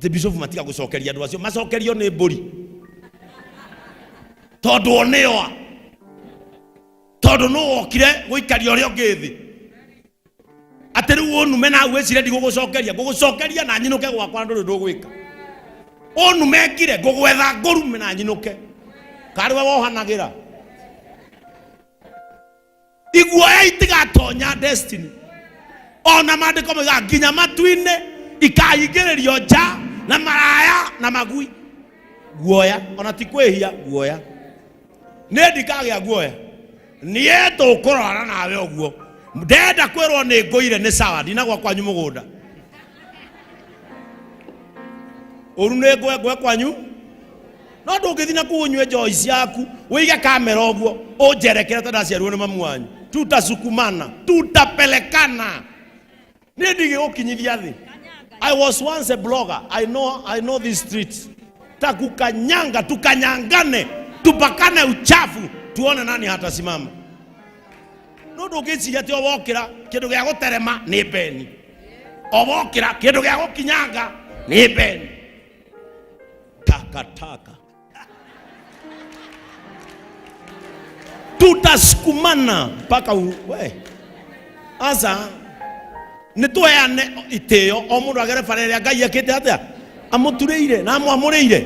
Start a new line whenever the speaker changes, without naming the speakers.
Atĩ bishop matiga gũcokeria andũ acio, macokerio nĩ mbũri. Tondũ o nĩo a. Tondũ nũ wokire gũikaria ũrĩa ũngĩ thĩ. Atĩ rĩu ũnume na wĩcire ndigũgũcokeria, ngũgũcokeria na nyinũke gwakwa na ndũrĩ ũndũ ũgwĩka. Ũnume ngire, ngũgwetha ngũrume na nyinũke. Karĩ we wohanagĩra. Iguoya itigatonya destiny. Ona maandĩko moigaga nginya matu-inĩ ikahingĩrĩrio nja na maraya na magui. Guoya ona ti kwĩhia, guoya. Niĩ ndikagĩa guoya. Niĩ tũkũrora nawe ũguo. Ndenda kwĩrwo nĩ ngũire nĩ sawa, ndinagwa kwanyu mũgũnda. Ũru nĩ ngwe ngwe kwanyu. No ndũngĩthiĩ na kũu ũnyue njohi ciaku, ũige kamera ũguo, ũnjerekere ta ndaciarirwo nĩ mamu wanyu. Tutasukumana, tutapelekana. Niĩ ndigĩgũkinyithia thĩ. I was once a blogger. I know these streets. Takukanyanga, tukanyangane, tupakane uchafu, tuone nani hatasimama. No ndũngĩciria atĩ o wokĩra kĩndũ gĩa gũterema nĩ beni. O wokĩra kĩndũ gĩa gũkinyanga nĩ beni. Takataka. Tutasukumana mpaka we. Asa nĩ tũheane itĩo o mũndũ agere bara ĩrĩa Ngai ekĩte atĩa amũturĩire na amwamũrĩire.